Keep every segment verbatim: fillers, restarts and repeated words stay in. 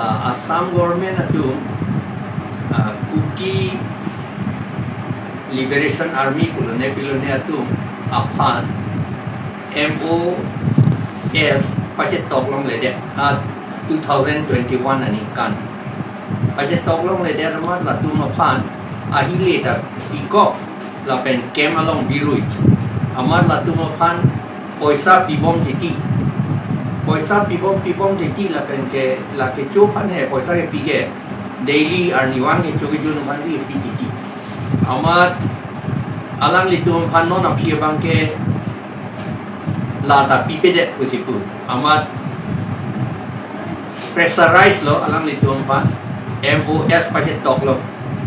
Ah, Assam government atum, ah, Kuki Liberation Army pulo ne pilo ne atum aphan M O S pachetok longledet, ah, two thousand twenty-one aningkan. Pachetok longledet amat latum aphan ahile ta pikok lapen camp along birui. Amat latum aphan poisa pibom titi. Poisa pibom pibom titi lapen ke lake cho aphan he poisa kepi ke daily arnivang kecho kejun aphan si kepi titi. Amat alanglitum aphan non aphi abang ke la ta pipedet pusi pu. Amat pressurize lo alanglitum aphan, M O S pachetok lo.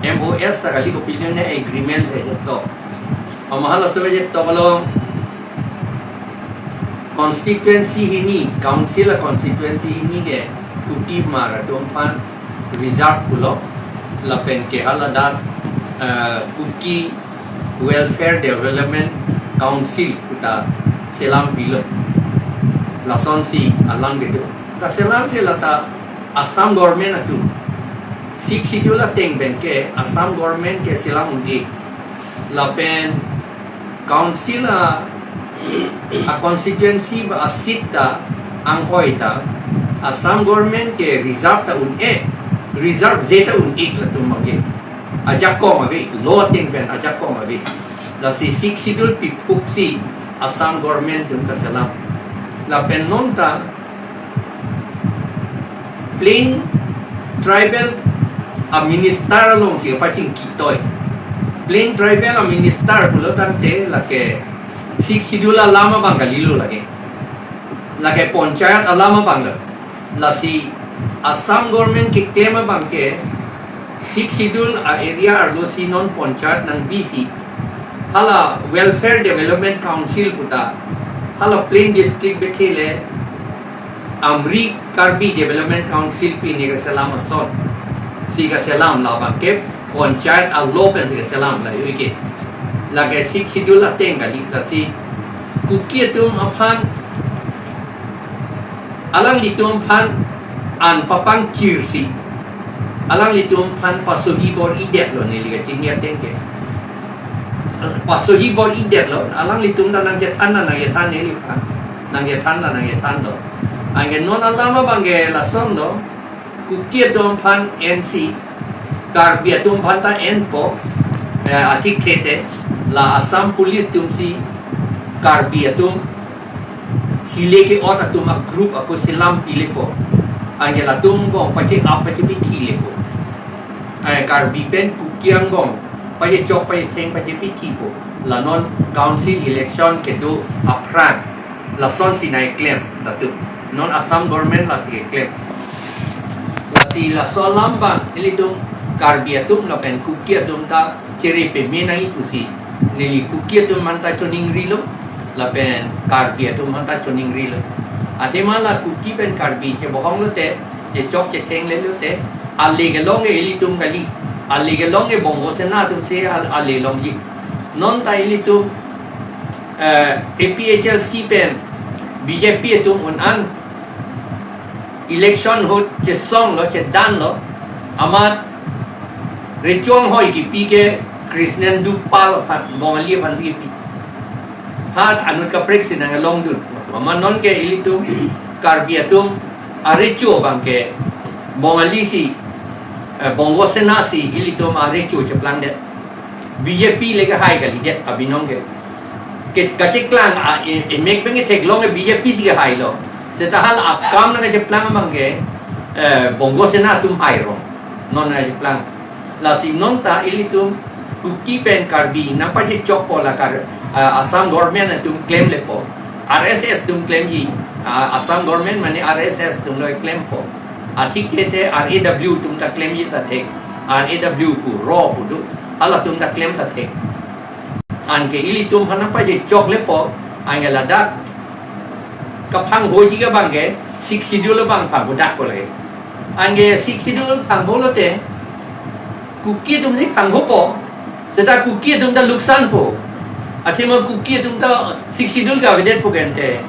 M O S ta kali, kopine agreement pachetok. Amat halaso pachetok lo, constituency hini, council a constituency hini ke Kukimar atum aphan reserve pulo, lapen ke haladak, eh, Kuki Welfare Development Council puta selam pilo. Lasonsi alam kedo. Ta selam ke lata Assam government atum, Sixth Schedule ateng pen ke Assam government ke selam un-e. Lapen council a, a constituency ba a seat ta anghoi ta Assam government ke reserve ta un-e, reserve je ta un-e latum abang ke. Ajakong ave, law ateng pen ajakong ave. Lasi Sixth Schedule piphuk si Assam government atum ta selam. Lapen non ta plain tribal a minister alongsi pachingki toi. Plain tribal a minister pulo tangte lake Sixth Schedule alam abang kalilo lake. Lake panchayat alam abang lo. Lasi Assam government keklem abang ke Sixth Schedule a area arlo si non panchayat nangbi si hala Welfare Development Council puta, hala plain district bethele Amri Karbi Development Council pine keselam ason si keselam, labang ke panchayat a-law pen si keselam la yo ke. Lake Sixth Schedule ateng kali, lasi Kuki atum aphan, alanglitum aphan an papangchir si alanglitum aphan pasohi bor-idet lo neli kachini ateng ke. Pasohi bor-idet lo, alanglitum ta nangchethan na nangchethan neliphan, nangchethan na nangchethan lo. Anke non alam abang ke lason lo, Kuki atum aphan en si, Karbi atum aphan ta enpo, eh, athik thete, la Assam Police atum si Karbi atum hile ke-ot atum a group ako selam pilepo. Anke latum angbong pache-ap pachepithi lepo. Ai Karbi pen Kuki angbong pachechok pachetheng pachepithipo. La non council election kedo aphrang lasonsi nangklem latum. Non Assam government lasi keklem. Lasi laso alam abang ilitum Karbi atum lapen Kuki atum ta chere peme nangji pusi neli Kuki atum aphan ta choningrilo, lapen Karbi atum aphan ta choningrilo. Athema la Kuki pen Karbi chebohong lote, chechok chetheng le lote, ale kelong ke ilitum kali, ale kelong ke Bongo Sena atum si al-, ale longji. Non ta ilitum, eh, A P H L C pen B J P atum un-an election ahut chesong lo, chedan lo, amat recho anghoi kipi ke Krishnendu Pal aphan, Bongali aphan si kipi. Ha anut kaprek si nanglongdun. Amat non ke ilitum Karbi atum arecho abang ke Bongali si, eh, Bongo Sena si ilitum arecho cheplangdet. B J P le kehai kalidet abinong ke. Ke, kacheklang a, e, emek pen ketheklong ke B J P si kehailo. Seta hala akam nangkacheplang abang ke, eh, Bongo Sena atum hairong. Non nangkacheplang. Lasi non ta ilitum Kuki pen Karbi nangpachechokpo la Kar-, eh, Assam government atum klemlepo. R S S atum klemji. Ah, Assam government mane R S S atum lo klempo. Athik thete R A W atum ta klemji ta thek. R A W pu ro pu do. Halatum ta klem ta thek. Anke ilitum aphan nangpachechoklepo, anke ladak kaphanghoji ke abang ke Sixth Schedule abang phanghodakpo lake. Anke Sixth Schedule phangho lote Kuki atum si phanghopo. Seta Kuki atum ta luksanpo. Athema Kuki atum ta Sixth Schedule ke avedetpo kente.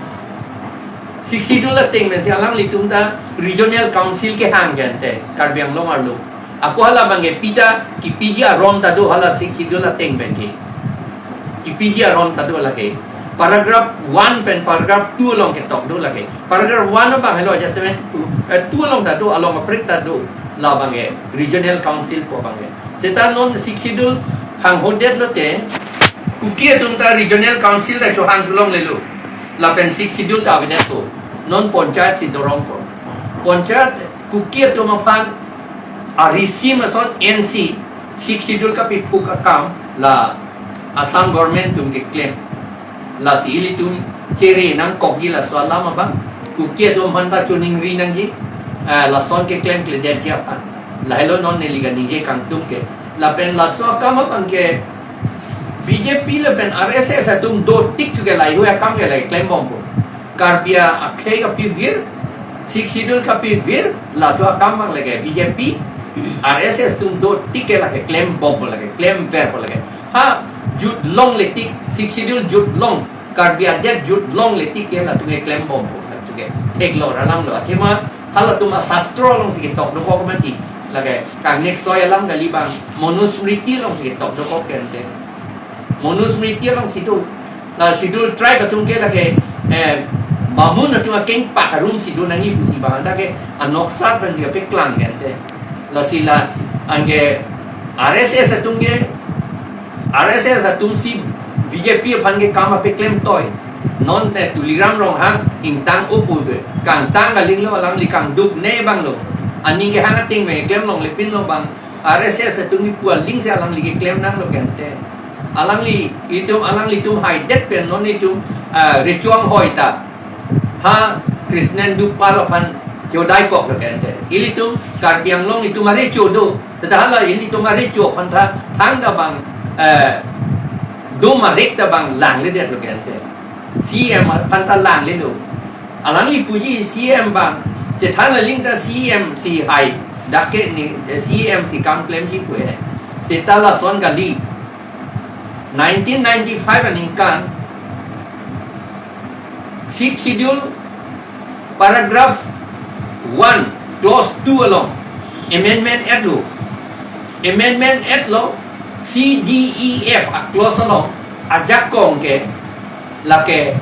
Sixth Schedule ateng pensi alanglitum ta regional council kehang ke ante, Karbi Anglong arlo. Ako hala abangke pita kipiji aron ta do hala Sixth Schedule ateng penke. Kipiji aron ta do lake. Paragraph one pen paragraph two along ketok do lake. Paragraph one abang helo adjustment, eh, two along ta do, along aprik ta do. La abangke regional council pu abangke. Seta non Sixth Schedule hanghodet lote, Kuki atum ta regional council ta chohang thu longlelo. Lapen Sixth Schedule ta avedetpo. Non panchayat si dorongpo. Panchayat Kuki atum aphan arisim ason ensi Sixth Schedule kapiphuk akam la Assam government atum keklem. Lasi ilitum chere nangkokji laso alam abang. Kuki atum aphan ta choningri nangji. Eh, lason keklemkledetji aphan. Lahelo non neli kaningje kangtung ke. Lapen laso akam abangke B J P lapen R S S atum dotik chuke laheihui akam ke lahei klembompo. Karbi akhei kapivir, Sixth Schedule kapivir, laso akam abang lake B J P, R S S atum dotik ke lake klembompo lake, klemverpo lake. Ha, jut longle tik, Sixth Schedule jut long, Karbi adet jut longle tik ke latum ke klembompo, latum ke theklong alamlo. Athema halatum asastro alongsi ketok dokok mati. Lake kangnek soi alam kali abang, Manusmriti alongsi ketok dokok ke ante. Manusmriti alongsi do. La Scheduled Tribe atum ke lake, eh, Bamun atum akengpak arumsi do nangji pusi abang anta ke anoksa pensi kapeklang ke ante. Lasi la anke R S S atum ke, R S S atumsi B J P aphan ke kam apeklem toi. Non te Tuliram Ronghang ingtang upu be. Kangtang kalilo, alangli kangduk ne abanglo. Aning kehang ateng me klem longlepinlo abang. R S S atum ipu alingsi alangli keklem nanglo ke ante. Alangli itum, alanglitum haidet pen non itum, ah, recho anghoi ta. Ha Krishnendu Pal aphan chodaikoklo ke ante. Ilitum Karbi Anglong itum arecho do. Teta hala ilitum arecho aphan ta thangta abang, eh, do marek ta abang langledetlo ke ante. C M aphan ta langlelo. Alangli puji C M abang, chethan aling ta C M si hai. Dak ke ne, eh, C M si kam klemji pu he. Seta lason kali. Nineteen ninety-five aningkan, Sixth Schedule, paragraph one, clause two along amendment etlo. Amendment etlo, C D E F a-clause along ajakong ke lake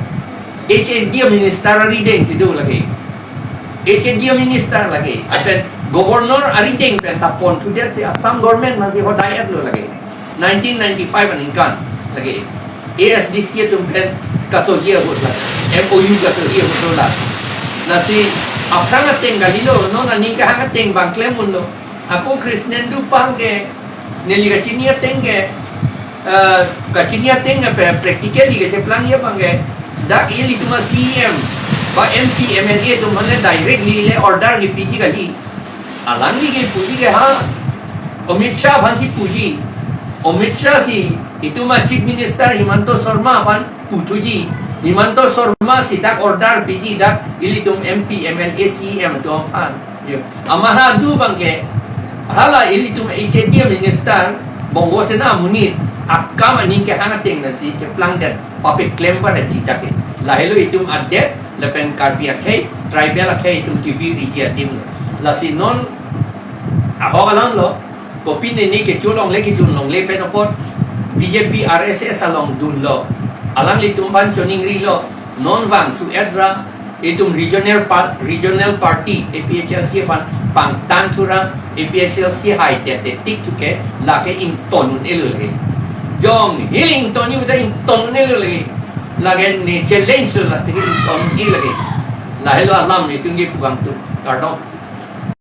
H A D minister arideng si do lake. H A D minister lake. Lapen governor arideng pen ta ponthudet si Assam government mansi hodai etlo lake. Nineteen ninety-five aningkan lake. A S D C atum pen kasoji ahut la. M O U kasoji ahut la. Lasi aphrang ateng kalilo, non aning kehang ateng abang klem unlo. Ako Krishnendu Pal ke neli kachini ateng ke, eh, kachini ateng ke pra-, practically kacheplangji abang ke, dak ilitum a-C M ba M P, M L A atum aphan le directly le order kepiji kali. Alangli ke puji ke ha, Amit Shah aphansi puji. Amit Shah si itum a-Chief Minister Himanta Sarma aphan puthuji. Himanta Sarma si dak order piji dak ilitum M P, M L A, C M atum aphan. Yo. Amahadu abang ke, hala ilitum H A D minister, Bongo Sena amonit, akam aning kehang ateng nangsi cheplangdet, papeklemver aji dak ke. Lahelo itum adet, lapen Karbi akhei, tribal akhei itum kevir iji adim. Lasi non, ahok alamlo, kopi neni kecho longle kejun longle pen apot, B J P R S S along dunlo. Alanglitum aphan choningrilo, non vangthu-et ra, itum regional pa-, regional party A P H L C aphan pangtangthu ra, A P H L C haidet tik thuke lake ington un-elo lake. Jong hil ington uda ington un-elo lake. Lake ne challenge lo lake ington un-e lake. Lahelo alam itum kepu kangtung. Kardom.